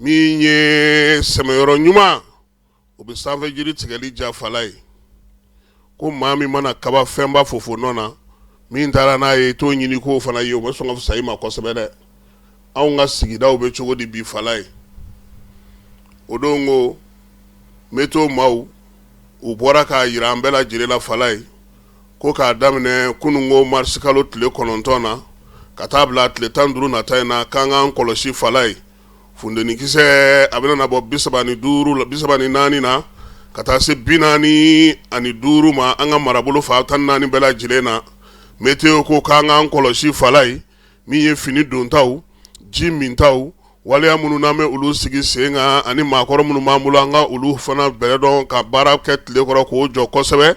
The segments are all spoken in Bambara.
Min ye sɛmɛyɔrɔ ɲuman, o bɛ sanfɛ jiri tigɛli ja Falaye. Ko maa min mana kaba fɛnba fofo nɔ na, min taara n'a ye, i t'o ɲini k'o fana ye, o bɛ sɔn ka fisa i ma kosɛbɛ dɛ. Anw ka sigidaw bɛ cogo di bi Falaye? O don ko météo maaw u bɔra k'a jira an bɛɛ lajɛlen la Falaye, ko k'a daminɛ kununko marisikalo tile 9 na ka taa bila tile 15 nata in na, k'an k'an kɔlɔsi Falaye, funtenikisɛ a bɛna na bɔ 35 la, 34 na ka taa se 45 ma an ka marabolo fan 14 bɛɛ lajɛlen na. Météo ko k'an k'an kɔlɔsi Falaye, min ye fini dontaw, ji mintaw, waleya minnu n'an bɛ olu sigi sen kan, ani maakɔrɔ minnu b'an bolo, an ka olu fana bɛrɛ dɔn ka baara kɛ tile kɔrɔ k'o jɔ kosɛbɛ.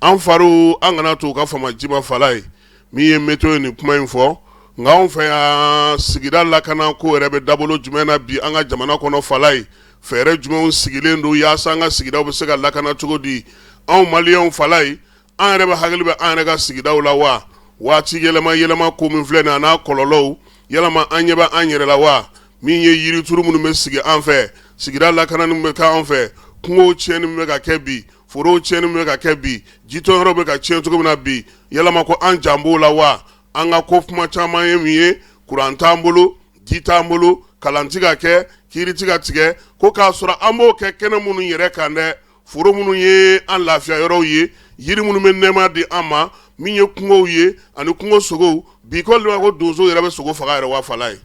An fariw, an kana to u ka fama ji ma Falaye. Min ye météo ye nin kuma in fɔ, nka anw fɛ yan, sigida lakana ko yɛrɛ bɛ dabolo jumɛn na bi an ka jamana kɔnɔ Falaye? Fɛɛrɛ jumɛnw sigilen don yaasa an ka sigidaw bɛ se ka lakana cogo di? Anw maliyɛnw Falaye, an yɛrɛ bɛ hakili bɛ an yɛrɛ ka sigidaw la wa? Waati yɛlɛma yɛlɛma ko min filɛ nin, a n'a kɔlɔlɔw, yalama an ɲɛ bɛ an yɛrɛ la wa? Min ye yirituru minnu bɛ sigi an fɛ, sigida lakanani bɛ kɛ an fɛ, kungow tiɲɛni bɛ ka kɛ bi, forow tiɲɛni bɛ ka kɛ bi, jitɔnyɔrɔ bɛ ka tiɲɛ cogo min na bi, yalama ko an jan b'o la wa? An ka ko kuma caman ye min ye, kuran t'an bolo, ji t'an bolo, kalan tɛ ka kɛ, kiiri tɛ ka tigɛ, ko k'a sɔrɔ an b'o kɛ kɛnɛ minnu yɛrɛ kan dɛ, foro minnu ye an lafiya yɔrɔw ye, yiri minnu bɛ nɛɛma di an ma, min ye kungow ye ani kungo sogow bi, ko ko donso yɛrɛ bɛ sogo faga yɛrɛ wa Falaye?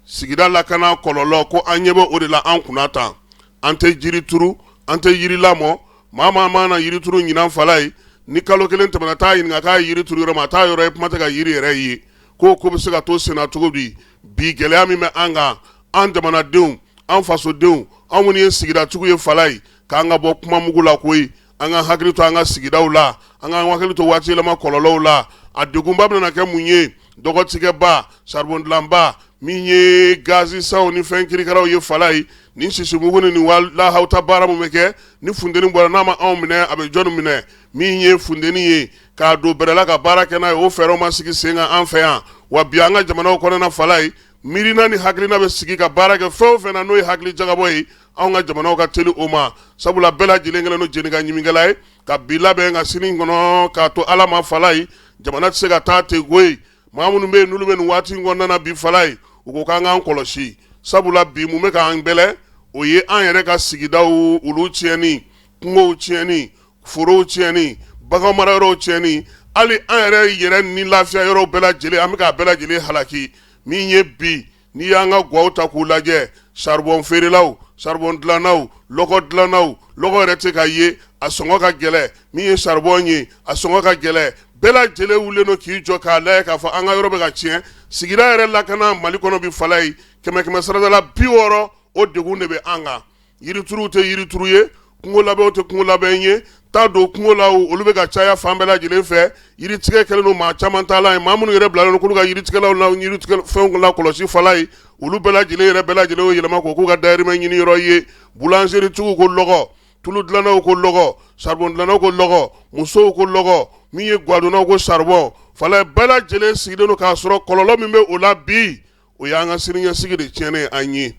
Sigida lakana kɔlɔlɔ, ko an ɲɛ bɛ o de la an kunna tan. An tɛ jiri turu, an tɛ yiri lamɔ. Maa maa mana yiri turu ɲinan Falaye, ni kalo kelen tɛmɛna, t'a ɲininka k'a ye yiri turu yɔrɔ min, a t'a yɔrɔ ye, kuma tɛ ka yiri yɛrɛ ye. Ko ko bɛ se ka to senna cogo di bi? Gɛlɛya min bɛ an kan, an jamanadenw, an fasodenw, anw minnu ye sigidatigiw ye Falaye, k'an ka bɔ kuma mugu la koyi. An ka hakili to an ka sigidaw la, an ka hakili to waati yɛlɛma kɔlɔlɔw la. A degunba bɛna kɛ mun ye? Dɔgɔtigɛba, saribɔn dilanba, min ye gazi sanw ni fɛn kirikaraw ye Falaye, ni sisimugu ni nin lahawuta baara min bɛ kɛ ni funteni bɔra, n'a ma anw minɛ, a bɛ jɔni minɛ? Min ye funteni ye k'a don bɛrɛ la ka baara kɛ n'a ye, o fɛɛrɛw ma sigi sen kan an fɛ yan wa. Bi an ka jamanaw kɔnɔna Falaye, miirina ni hakilina bɛ sigi ka baara kɛ fɛn o fɛn na, n'o ye hakili jagabɔ ye, anw ka jamanaw ka teli o ma, sabula bɛɛ lajɛlen kɛlen don jenika ɲiminkɛla ye ka bi labɛn ka sini kɔnɔ k'a to Ala ma Falaye. Jamana tɛ se ka taa ten koyi. Maa minnu bɛ yen n'olu bɛ nin waati in kɔnɔna na bi Falaye, u ko k'an k'an kɔlɔsi, sabula bi mun bɛ k'an bɛlɛ, o ye an yɛrɛ ka sigidaw olu tiɲɛni, kungow tiɲɛni, forow tiɲɛni, bagan marayɔrɔw tiɲɛni, hali an yɛrɛ yɛrɛ ni lafiya yɔrɔw bɛɛ lajɛlen, an bɛ k'a bɛɛ lajɛlen halaki. Min ye bi, n'i y'an ka gwaw ta k'u lajɛ, saribɔn feerelaw, saribɔn dilannaw, lɔgɔ dilannaw, lɔgɔ yɛrɛ tɛ ka ye, a sɔngɔ ka gɛlɛn. Min ye saribɔn ye, a sɔngɔ ka gɛlɛn. Bɛɛ lajɛlen wulilen don k'i jɔ k'a lajɛ k'a fɔ an ka yɔrɔ bɛ ka tiɲɛ. Sigida yɛrɛ lakana Mali kɔnɔ bi Falaye, kɛmɛ kɛmɛ sarada la 60, o degun de bɛ an kan. Yirituruw tɛ yirituru ye, kungo labɛnw tɛ kungo labɛn ye, taa don kungo la, olu bɛ ka caya fan bɛɛ lajɛlen fɛ. Yiritigɛ kɛlen don maa caman taalan ye. Maa minnu yɛrɛ bilalen don k'olu ka yiritigɛlaw la yiritigɛ fɛnw lakɔlɔsi Falaye, olu bɛɛ lajɛlen yɛrɛ bɛɛ lajɛlen y'o yɛlɛma k'o k'u ka dayirimɛ ɲini yɔrɔ ye. Boulangeritigiw ko lɔgɔ, tulu dilannaw ko lɔgɔ, saribɔn dilannaw ko lɔgɔ, musow ko lɔgɔ, min ye gwadonnaw ko saribɔn Falaye. Bɛɛ lajɛlen sigilen don k'a sɔrɔ kɔlɔlɔ min bɛ o la bi, o y'an ka siniɲɛsigi de tiɲɛnen an ye.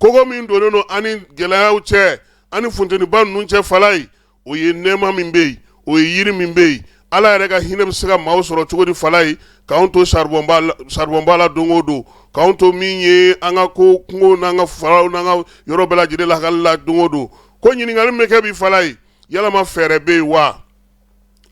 Kogo min donnen don an ni gɛlɛyaw cɛ, an ni funteniba ninnu cɛ Falaye, o ye nɛɛma min bɛ yen, o ye yiri min bɛ yen. Ala yɛrɛ ka hinɛ bɛ se ka maaw sɔrɔ cogo di Falaye, k'anw to saribɔnba la don o don, k'anw to min ye an ka ko kungo n'an ka faraw n'an ka yɔrɔ bɛɛ lajɛlen lakali la don o don? Ko ɲininkali min bɛ kɛ bi Falaye, yalama fɛɛrɛ bɛ yen wa?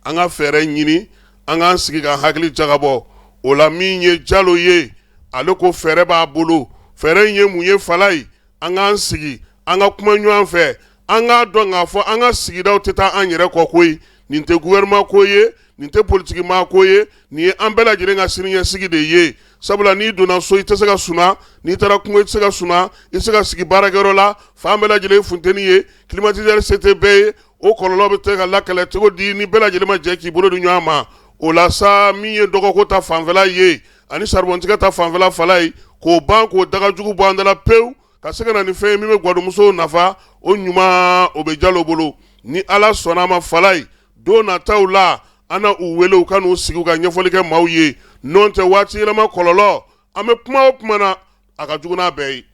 An ka fɛɛrɛ ɲini, an k'an sigi ka hakili jagabɔ o la. Min ye Jalo ye, ale ko fɛɛrɛ b'a bolo. Fɛɛrɛ in ye mun ye Falaye? An k'an sigi, an ka kuma ɲɔgɔn fɛ, an k'a dɔn k'a fɔ an ka sigidaw tɛ taa an yɛrɛ kɔ koyi. Nin tɛ gouvernement ko ye, nin tɛ politiki maa ko ye, nin ye an bɛɛ lajɛlen ka siniɲɛsigi de ye. Sabula n'i donna so, i tɛ se ka suna, n'i taara kungo, i tɛ se ka suna, i tɛ se ka sigi baarakɛyɔrɔ la, fan bɛɛ lajɛlen funteni ye, climatiseur se tɛ bɛɛ ye. O kɔlɔlɔ bɛ se ka lakɛlɛ cogo di ni bɛɛ lajɛlen ma jɛ k'i bolo di ɲɔgɔn ma? O la sa, min ye dɔgɔko ta fanfɛla ye ani saribɔntigɛ ta fanfɛla Falaye, k'o ban, k'o dagajugu bɔ an da la pewu, ka se ka na ni fɛn ye min bɛ gwadonmusow nafa, o ɲuman o bɛ Jalo bolo. Ni Ala sɔnna a ma Falaye, don nataw la, an na u wele u ka n'u sigi ka ɲɛfɔli kɛ maaw ye. N'o tɛ, waati yɛlɛma kɔlɔlɔ, an bɛ kuma o kuma na, a ka jugu n'a bɛɛ ye.